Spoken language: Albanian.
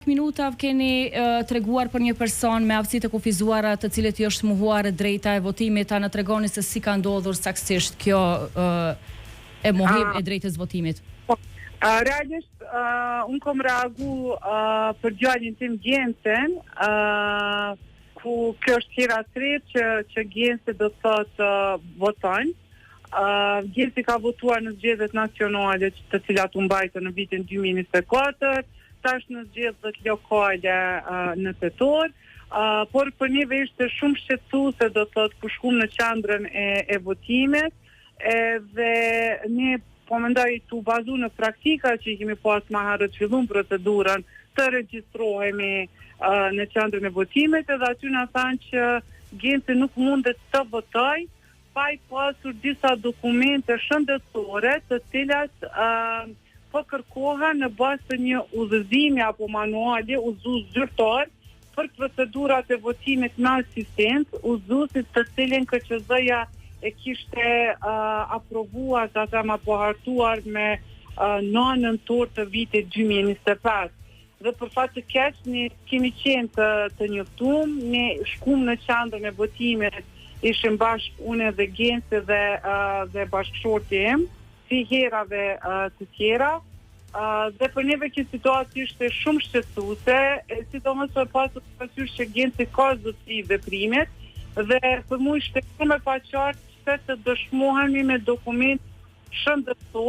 Minuta keni treguar për një person me aftësi të kufizuara të cilit i është mohuar e drejta e votimit, a na tregoni se si ka ndodhur saktësisht kjo e mohim e drejtës votimit? Po, realisht unë kom reagu për djalin tim Gencin, ku kjo është hera e tretë që që Genci do të thotë voton. Uh, Genci ka votuar në zgjedhjet nacionale të cilat u mbajtën në vitin 2024, tash në zgjedhjet lokale uh, në tetor. Uh, por për neve ishte shumë shqetësuese do të thotë kur shkum në qendrën e, e votimit, edhe ne po mendoj tu bazu në praktika që i kemi pas ma herët fillum procedurën të regjistrohemi uh, në qendrën e votimit edhe aty na thanë që Genci nuk mundet të votoj pa i pasur disa dokumente shëndetësore të cilat uh, po kërkohen në bazë të një udhëzimi apo manuali udhëzues zyrtar për procedurat e votimit me asistencë, udhëzuesit të cilin KQZ-ja e kishte uh, aprovuar, ta them apo hartuar me uh, 9 nëntor të vitit 2025. Dhe për fat të keq ne kemi qenë të të njoftum, ne shkum në qendrën e votimit, ishim bashkë unë dhe Genci dhe uh, dhe bashkëshorti im, si herave uh, të tjera. Uh, dhe për neve kjo situatë ishte shumë shqetësuese, e sidomos e pasur parasysh që Genci ka zotësi veprimit dhe për mua ishte shumë e paqartë pse të dëshmohemi me dokument shëndetësor.